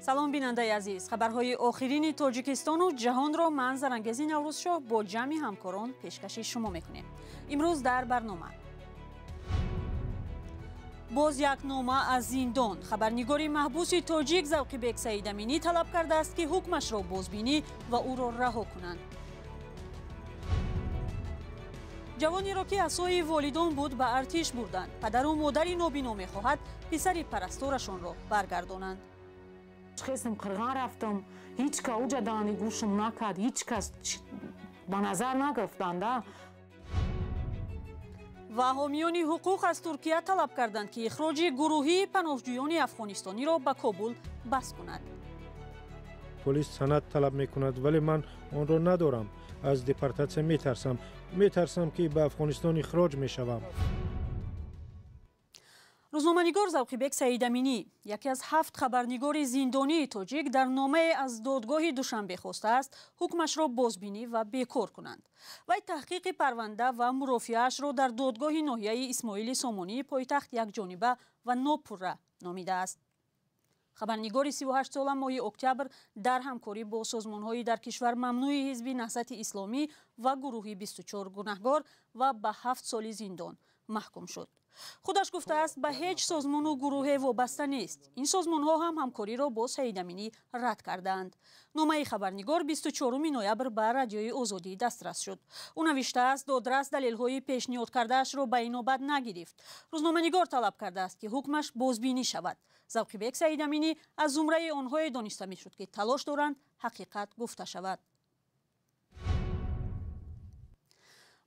Салом, бинандаи азиз. Хабарҳои охирини Тоҷикистону ҷаҳонро ман, Зарангези Наврӯзшоҳ, бо ҷамъи ҳамкорон пешкаши шумо мекунем. Имрӯз дар барнома: боз як нома аз зиндон. Хабарнигори маҳбуси тоҷик Завқибек Саидаминӣ талаб кардааст, ки ҳукмашро бозбинӣ ва ӯро раҳо кунанд. Ҷавонеро, ки асои волидон буд, ба артиш бурданд. Падару модари нобино мехоҳад писари парасторашонро баргардонанд. Хестам, қирған рафтам, ҳеҷ ка уҷа дани гӯшам накард, ҳеҷ кас ба назар нагирифтанда. Ва ҳомиёни ҳуқуқ аз Туркия талаб карданд, ки ихроҷи гурӯҳии паноҳҷӯёни афғонистониро ба Кобул бас кунад. Полис санад талаб мекунад, вале ман онро надорам. Аз депортатсия метарсам, метарсам, ки ба Афғонистон ихроҷ мешавам. Рӯзноманигор Завқибек Саидаминӣ, яке аз ҳафт хабарнигори зиндонии тоҷик, дар номае аз додгоҳи Душанбе хостааст, ҳукмашро бозбинӣ ва бекор кунанд. Вай таҳқиқи парванда ва мурофиаашро дар додгоҳи ноҳияи Исмоили Сомонии пойтахт якҷониба ва нопурра номидааст. Хабарнигори 38сола моҳи октябр дар ҳамкорӣ бо созмонҳои дар кишвар мамнӯи Ҳизби Наҳзати Исломӣ ва гурӯҳи 24 гунаҳгор ва ба 7 соли зиндон маҳкум шуд. Худаш гуфтааст, ба ҳеҷ созмону гурӯҳе вобаста нест. Ин созмонҳо ҳам ҳамкориро бо Саидаминӣ рад кардаанд. Номаи хабарнигор 24 ноябр ба Радиои Озодӣ дастрас шуд. Ӯ навиштааст, додрас далелҳои пешниҳод кардаашро ба инобат нагирифт. Рӯзноманигор талаб кардааст, ки ҳукмаш бозбинӣ шавад. Завқибек Саидаминӣ аз зумраи онҳое дониста мешуд, ки талош доранд ҳақиқат гуфта шавад.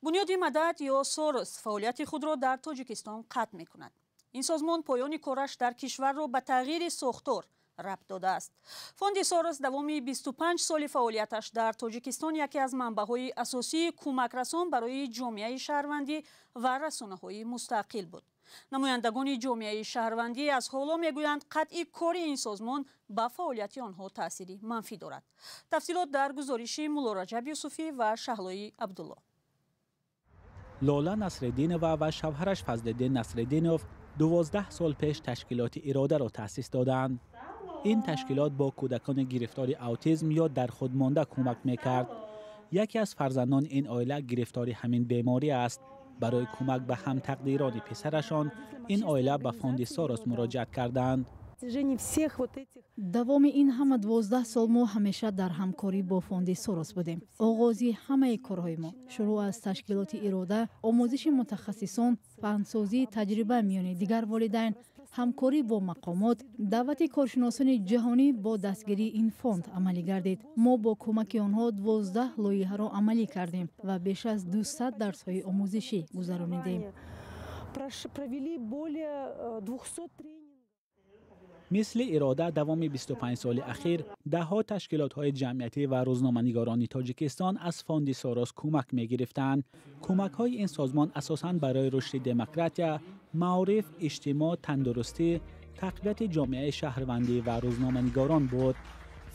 Бунёди Мадад ё Сорос фаъолияти худро дар Тоҷикистон қатъ мекунад. Ин созмон поёни кораш дар кишварро ба тағйири сохтор рабт додааст. Фонди Сорос давоми 25 соли фаъолияташ дар Тоҷикистон яке аз манбаъҳои асосии кӯмакрасон барои ҷомеаи шаҳрвандӣ ва расонаҳои мустақил буд. Намояндагони ҷомеаи шаҳрвандӣ аз ҳоло мегӯянд, қатъи кори ин созмон ба фаъолияти онҳо таъсири манфӣ дорад. Тафсилот дар гузориши Муллораҷаб Юсуфӣ ва Шаҳлои Абдулло. Лола Насреддинова ва шавҳараш Фазлиддин Насреддинов 12 сол пеш ташкилоти Иродаро таъсис доданд. Ин ташкилот бо кӯдакони гирифтори аутизм ё дар худ монда кӯмак мекард. Яке аз фарзандони ин оила гирифтори ҳамин беморӣ аст. Барои кӯмак ба ҳамтақдирони писарашон ин оила ба фонди Сорос муроҷиат карданд. Давоми ин ҳама 12 сол мо ҳамеша дар ҳамкорӣ бо фонди Сорос будем. Оғози ҳамаи корҳои мо, шурӯъ аз ташкилоти Ирода, омӯзиши мутахассисон, паҳнсозии таҷриба миёни дигар волидайн, ҳамкорӣ бо мақомот, даъвати коршиносони ҷаҳонӣ бо дастгирии ин фонд амалӣ гардид. Мо бо кӯмаки онҳо 12 лоиҳаро амалӣ кардем ва беш аз 200 дарсҳои омӯзишӣ гузаронидем. Провели более 200. Мисли Ирода, давоми 25 соли ахир даҳҳо ташкилотҳои ҷамъиятӣ ва рӯзноманигорони Тоҷикистон аз фонди Сорос кӯмак мегирифтанд. Кӯмакҳои ин созмон асосан барои рушди демократия, маориф, иҷтимоъ, тандурустӣ, тақвияти ҷомеаи шаҳрвандӣ ва рӯзноманигорон буд.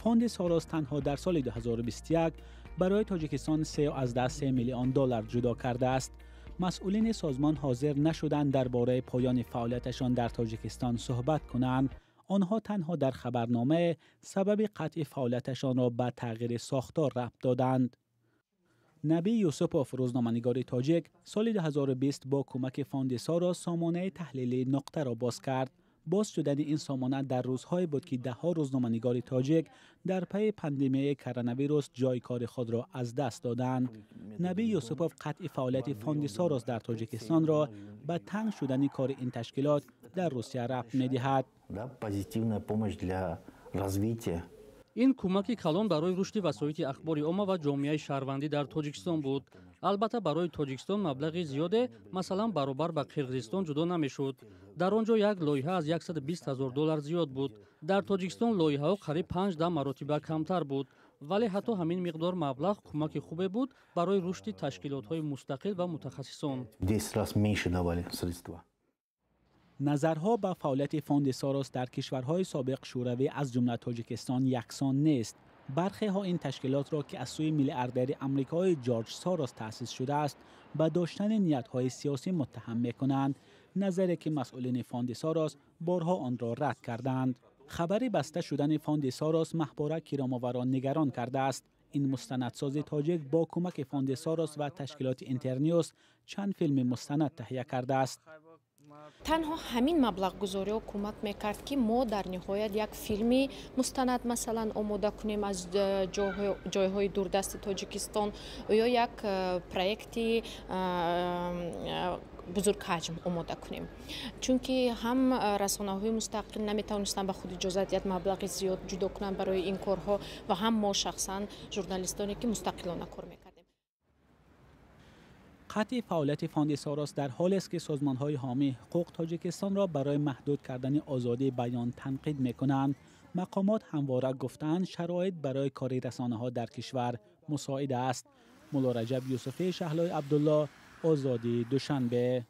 Фонди Сорос танҳо дар соли 2021 барои Тоҷикистон 3,3 миллион доллар ҷудо кардааст. Масъулини созмон ҳозир нашуданд дар бораи поёни фаъолияташон дар Тоҷикистон суҳбат кунанд. Онҳо танҳо дар хабарномае сабаби қатъи фаъолияташонро ба тағйири сохтор рабт доданд. Набӣ Юсупов, рӯзноманигори тоҷик, соли 2020 бо кӯмаки фонди Сорос сомонаи таҳлилии Нуқтаро боз кард. Боз шудани ин сомона дар рӯзҳое буд, ки даҳҳо рӯзноманигори тоҷик дар пайи пандемияи коронавирус ҷои кори худро аз даст доданд. Набӣ Юсупов қатъи фаъолияти фонди Сорос дар Тоҷикистонро ба танг шудани кори ин ташкилот дар Русия рабт медиҳад. Позитивная помощь для развития. Ин кӯмаки калон барои рушди васоити ахбори омма ва ҷомеаи шаҳрвандӣ дар Тоҷикистон буд. Албатта, барои Тоҷикистон маблағи зиёде, масалан, баробар ба Қирғизистон ҷудо намешуд. Дар он ҷо як лоиҳа аз 120 ҳазор доллар зиёд буд. Дар Тоҷикистон лоиҳаҳо қариб 5-10 маротиба камтар буд, вале ҳатто ҳамин миқдор маблағ кӯмаки хубе буд барои рушди ташкилотҳои мустақил ва мутахассисон. 10 раз меньше давали средства. Назарҳо ба фаъолияти фонди Сорос дар кишварҳои собиқ Шӯравӣ, аз ҷумла Тоҷикистон, яксон нест. Бархеҳо ин ташкилотро, ки аз сӯи миллиардери амрикои Ҷорҷ Сорос таъсис шудааст, ба доштани ниятҳои сиёсӣ муттаҳам мекунанд, назаре ки масъулини фонди Сорос борҳо онро рад карданд. Хабари баста шудани фонди Сорос Маҳпора Киромоваро нигарон кардааст. Ин мустанадсози тоҷик бо кӯмаки фонди Сорос ва ташкилоти Интерньюз чанд филми мустанад таҳия кардааст. Танҳо ҳамин маблағгузориҳо кӯмак мекард, ки мо дар ниҳоят як филми мустанад, масалан, омода кунем аз ҷойҳои дурдасти Тоҷикистон ё як проекти бузургҳаҷм омода кунем, чунки ҳам расонаҳои мустақил наметавонистанд ба худ иҷозат диҳад маблағи зиёд ҷудо кунанд барои ин корҳо ва ҳам мо шахсан, журналистоне, ки мустақилона кор мекардем. Қатъи фаъолияти фонди Сорос дар ҳолест, ки созмонҳои ҳомии ҳуқуқ Тоҷикистонро барои маҳдуд кардани озодии баён танқид мекунанд. Мақомот ҳамвора гуфтаанд, шароит барои кори расонаҳо дар кишвар мусоид аст. Мулло Раҷаб Юсуфӣ, Шаҳлои Абдулло, Озодӣ, Душанбе.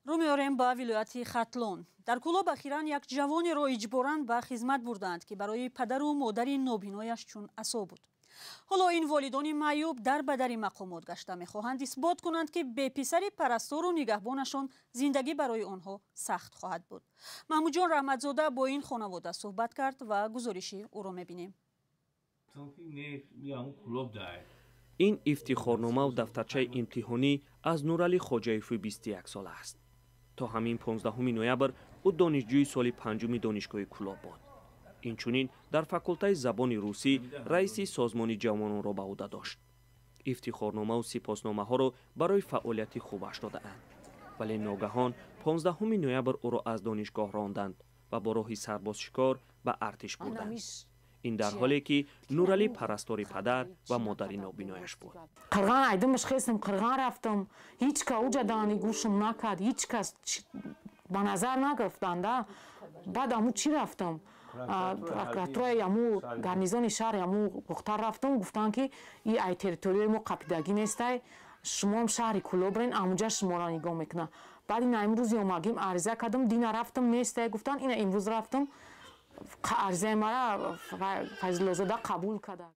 Рӯ меорем ба вилояти Хатлон. Дар Кӯлоб ахиран як ҷавонеро иҷборан ба хизмат бурдаанд, ки барои падару модари нобинояш чун асо буд. Ҳоло ин волидони маъюб дар ба дари мақомот гашта мехоҳанд исбот кунанд, ки беписари парастору нигаҳбонашон зиндагӣ барои онҳо сахт хоҳад буд. Маҳмудҷон Раҳматзода бо ин хонавода суҳбат кард ва гузориши ӯро мебинем. Ин ифтихорномаву дафтарчаи имтиҳонӣ аз Нуралӣ Хоҷаеви 21 сола аст. То ҳамин 15 ноябр ӯ донишҷӯи соли панҷуми Донишгоҳи Кӯлоб буд. Инчунин дар факултаи забони русӣ раиси созмони ҷавононро ба ӯҳда дошт. Ифтихорномаву сипосномаҳоро барои фаъолияти хубаш додаанд, вале ногаҳон 15 ноябр ӯро аз донишгоҳ ронданд ва бо роҳи сарбозшикор ба артиш бурданд. Ин дар ҳоле ки Нуралӣ парастори падар ва модари нобинояш буд. Қирған айдимаш хестам, қирған рафтам, ҳеҷ ка уҷа даани гӯшам накард, ҳеҷ кас ба назар нагирифтанда. Баъд аму чӣ рафтам, прокуратураи аму гарнизони шаҳри аму Бохтар рафтам, гуфтанд, ки и ай территорияи мо қапидагӣ нестай, шумоам шаҳри Кӯлобрен, амуҷа шуморо нигоҳ мекунад. Баъд ина имрӯз омагим, ариза кардам, дина рафтам, нестай гуфтанд. Ина имрӯз рафтам, аризаи мара Файзуллозода қабул карда.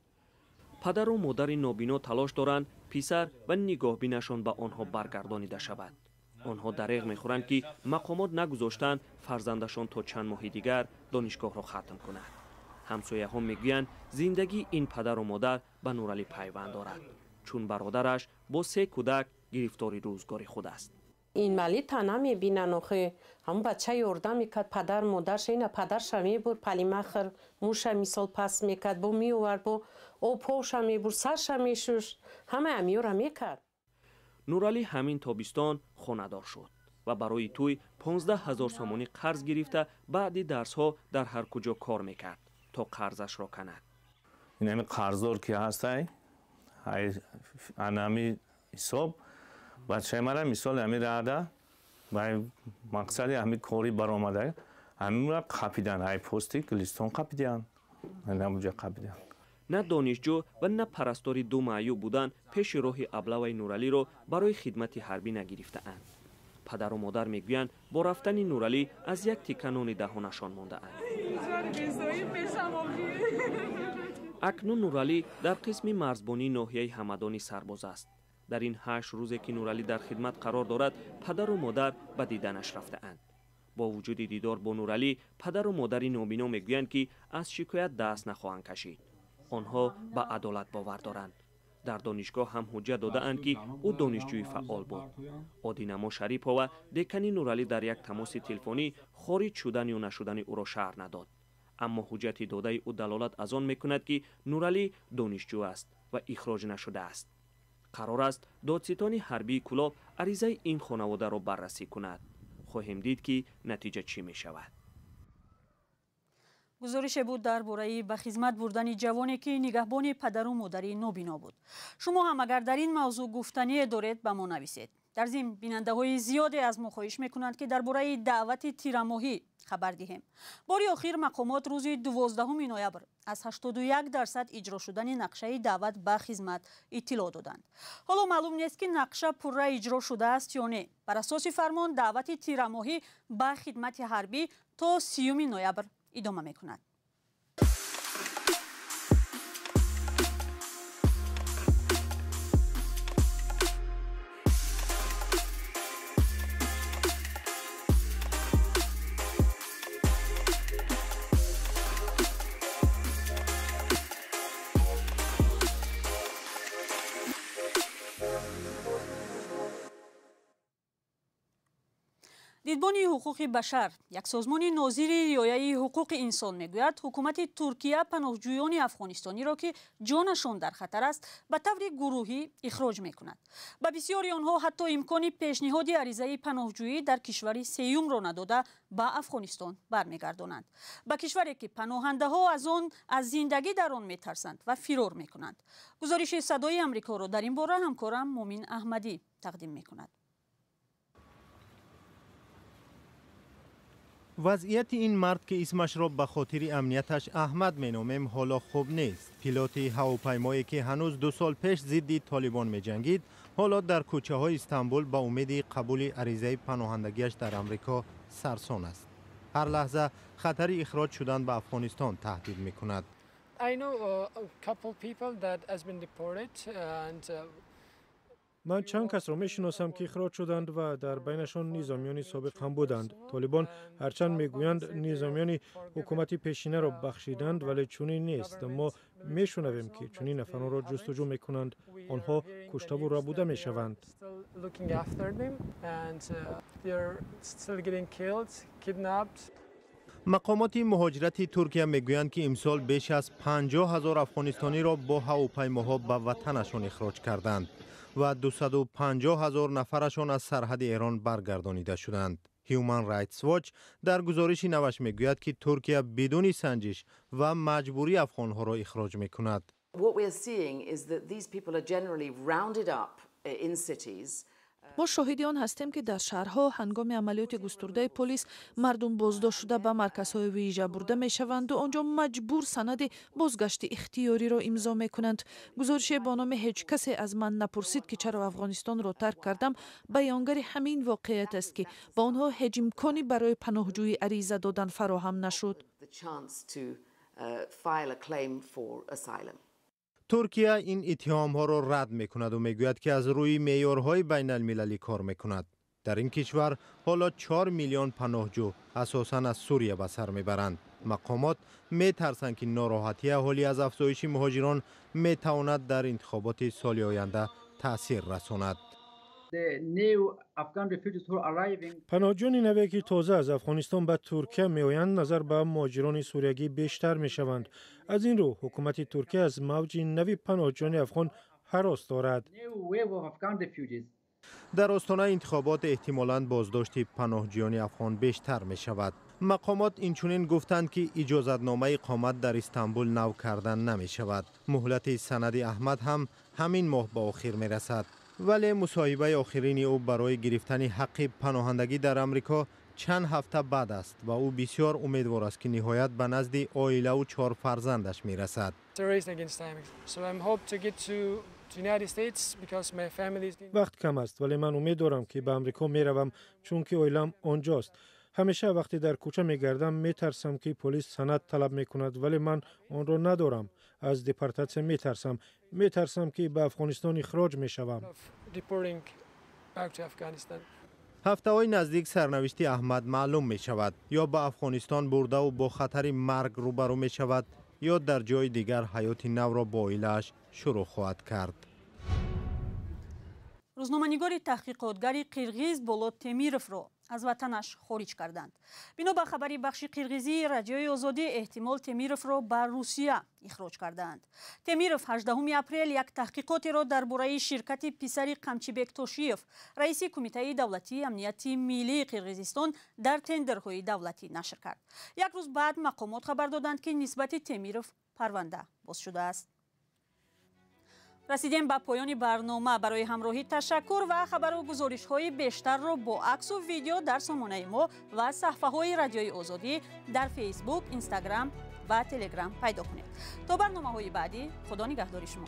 Падару модари нобино талош доранд, писар ва нигоҳбинашон ба онҳо баргардонида шавад. Онҳо дареғ мехӯранд, ки мақомот нагузоштанд фарзандашон то чанд моҳи дигар донишгоҳро хатм кунад. Ҳамсояҳо мегӯянд, зиндагии ин падару модар ба Нуралӣ пайванд дорад, чун бародараш бо се кӯдак гирифтори рӯзгори худ аст. Инвалид та намебинан охи, ҳамун бача ёрдам мекард падар модарша. Ина падарша мебурд палимахр, муша мисол пас мекард, бо меовард, бо обҳоша мебурд, сарша мешушт, ҳамаи амиёра мекард. Нуралӣ ҳамин тобистон хонадор шуд ва барои тӯй 15 ҳазор сомонӣ қарз гирифта, баъди дарсҳо дар ҳар куҷо кор мекард, то қарзашро канад. Инами қарздор ки ҳастай, анами ҳисоб бачаи мара мисол ҳами рада ба мақсади ҳами кори баромада ҳаминра қапидан, ҳай пости Гулистон қапидан, ҳамуҷа қапидан. На донишҷӯ ва на парастори ду маъюб будан пеши роҳи аблаваи Нуралиро барои хидмати ҳарбӣ нагирифтаанд. Падару модар мегӯянд, бо рафтани Нуралӣ аз як тика нони даҳонашон мондаанд. Акнун Нуралӣ дар қисми марзбонии ноҳияи Ҳамадонӣ сарбоз аст. Дар ин 8 рӯзе, ки Нуралӣ дар хидмат қарор дорад, падару модар ба диданаш рафтаанд. Бо вуҷуди дидор бо Нуралӣ, падару модари нобино мегӯянд, ки аз шикоят даст нахоҳанд кашид. Онҳо ба адолат бовар доранд. Дар донишгоҳ ҳам ҳуҷҷат додаанд, ки ӯ донишҷӯи фаъол буд. Одинамо Шарипова, декани Нуралӣ, дар як тамоси телефонӣ хориҷ шудан ё нашудани ӯро шарҳ надод, аммо ҳуҷҷати додаи ӯ далолат аз он мекунад, ки Нуралӣ донишҷӯ аст ва ихроҷ нашудааст. Қарор аст додситони ҳарбии Кӯлоб аризаи ин хонаводаро баррасӣ кунад. Хоҳем дид, ки натиҷа чӣ мешавад. Гузорише буд дар бораи ба хизмат бурдани ҷавоне, ки нигаҳбони падару модари нобино буд. Шумо ҳам агар дар ин мавзӯъ гуфтание доред, ба мо нависед. Дар зимн, бинандаҳои зиёде аз мо хоҳиш мекунанд, ки дар бораи даъвати тирамоҳӣ хабар диҳем. Бори охир мақомот рӯзи 12 ноябр аз 81% иҷро шудани нақшаи даъват ба хизмат иттилоъ доданд. Ҳоло маълум нест, ки нақша пурра иҷро шудааст ё не. Бар асоси фармон, даъвати тирамоҳӣ ба хидмати ҳарбӣ то 30 ноябр идома мекунад. Дидбони ҳуқуқи башар, як созмони нозири риояи ҳуқуқи инсон, мегӯяд, ҳукумати Туркия паноҳҷӯёни афғонистониро, ки ҷонашон дар хатар аст, ба таври гурӯҳӣ ихроҷ мекунад. Ба бисёри онҳо ҳатто имкони пешниҳоди аризаи паноҳҷӯӣ дар кишвари сеюмро надода, ба Афғонистон бармегардонанд, ба кишваре ки паноҳандаҳо аз он аз зиндагӣ дар он метарсанд ва фирор мекунанд. Гузориши Садои Амрикоро дар ин бора ҳамкорам Мумин Аҳмадӣ тақдим мекунад. Вазъияти ин мард, ки исмашро ба хотири амнияташ Аҳмад меномем, ҳоло хуб нест. Пилоти ҳавопаймое, ки ҳанӯз 2 сол пеш зидди Толибон меҷангид, ҳоло дар кӯчаҳои Истанбул ба умеди қабули аризаи паноҳандагиаш дар Амрико сарсон аст. Ҳар лаҳза хатари ихроҷ шудан ба Афғонистон таҳдид мекунад. Ман чанд касро мешиносам, ки ихроҷ шуданд ва дар байнашон низомиёни собиқ ҳам буданд. Толибон ҳарчанд мегӯянд, низомиёни ҳукумати пешинаро бахшиданд, вале чунин нест. Мо мешунавем, ки чунин нафаронро ҷустуҷӯ мекунанд. Онҳо куштаву рабуда мешаванд. Мақомоти муҳоҷирати Туркия мегӯянд, ки имсол беш аз 50 ҳазор афғонистониро бо ҳавопаймоҳо ба ватанашон ихроҷ карданд ва 250 ҳазор нафарашон аз сарҳади Эрон баргардонида шуданд. Human Rights Watch дар гузориши наваш мегӯяд, ки Туркия бидуни санҷиш ва маҷбурӣ афғонҳоро ихроҷ мекунад. Мо шоҳиди он ҳастем, ки дар шаҳрҳо ҳангоми амалиёти густурдаи полис мардум боздошт шуда ба марказҳои вижа бурда мешаванду он ҷо маҷбур санади бозгашти ихтиёриро имзо мекунанд. Гузорише бо номи «Ҳеҷ касе аз ман напурсид, ки чаро Афғонистонро тарк кардам» баёнгари ҳамин воқеият аст, ки ба онҳо ҳеҷ имконе барои паноҳҷӯӣ ариза додан фароҳам нашуд. Туркия ин иттиҳомҳоро рад мекунаду мегӯяд, ки аз рӯи меъёрҳои байналмилалӣ кор мекунад. Дар ин кишвар ҳоло 4 миллион паноҳҷӯ асосан аз Сурия ба сар мебаранд. Мақомот метарсанд, ки нороҳатии аҳолӣ аз афзоиши муҳоҷирон метавонад дар интихоботи соли оянда таъсир расонад. Паноҳҷӯёни наве, ки тоза аз Афғонистон ба Туркия меоянд, назар ба муҳоҷирони суриягӣ бештар мешаванд. Аз ин рӯ ҳукумати Туркия аз мавҷи нави паноҳҷӯёни афғон ҳарос дорад. Дар остонаи интихобот эҳтимолан боздошти паноҳҷӯёни афғон бештар мешавад. Мақомот инчунин гуфтанд, ки иҷозатномаи иқомат дар Истанбул нав кардан намешавад. Муҳлати санади Аҳмад ҳам ҳамин моҳ ба охир мерасад. Вале мусоҳибаи охирини ӯ барои гирифтани ҳаққи паноҳандагӣ дар Амрико чанд ҳафта баъд аст ва ӯ бисёр умедвор аст, ки ниҳоят ба назди оилаву 4 фарзандаш мерасад. Вақт кам аст, вале ман умед дорам, ки ба Амрико меравам, чунки оилаам онҷост. Ҳамеша вақте дар кӯча мегардам, метарсам, ки полис санад талаб мекунад, вале ман онро надорам. Аз депортатсия метарсам. Метарсам, ки ба Афғонистон ихроҷ мешавам. Ҳафтаҳои наздик сарнавишти Аҳмад маълум мешавад. Ё ба Афғонистон бурдаву бо хатари марг рӯбарӯ мешавад, ё дар ҷои дигар ҳаёти навро бо оилааш шурӯъ хоҳад кард. Рӯзноманигори таҳқиқотгари қирғиз Болот Темировро аз ватанаш хориҷ карданд. Бино ба хабари бахши қирғизии Радиои Озодӣ, эҳтимол Темировро ба Русия ихроҷ кардаанд. Темиров 18 апрел як таҳқиқотеро дар бораи ширкати писари Қамчибек Тошиев, раиси Кумитаи давлатии амнияти миллии Қирғизистон, дар тендерҳои давлатӣ нашр кард. Як рӯз баъд мақомот хабар доданд, ки нисбати Темиров парванда боз шудааст. Расидем ба поёни барнома. Барои ҳамроҳӣ ташаккур ва хабару гузоришҳои бештарро бо аксу видео дар сомонаи мо ва саҳфаҳои Радиои Озодӣ дар Фейсбук, Инстаграм ва Телеграм пайдо кунед. То барномаҳои баъдӣ, Худо нигаҳдори шумо.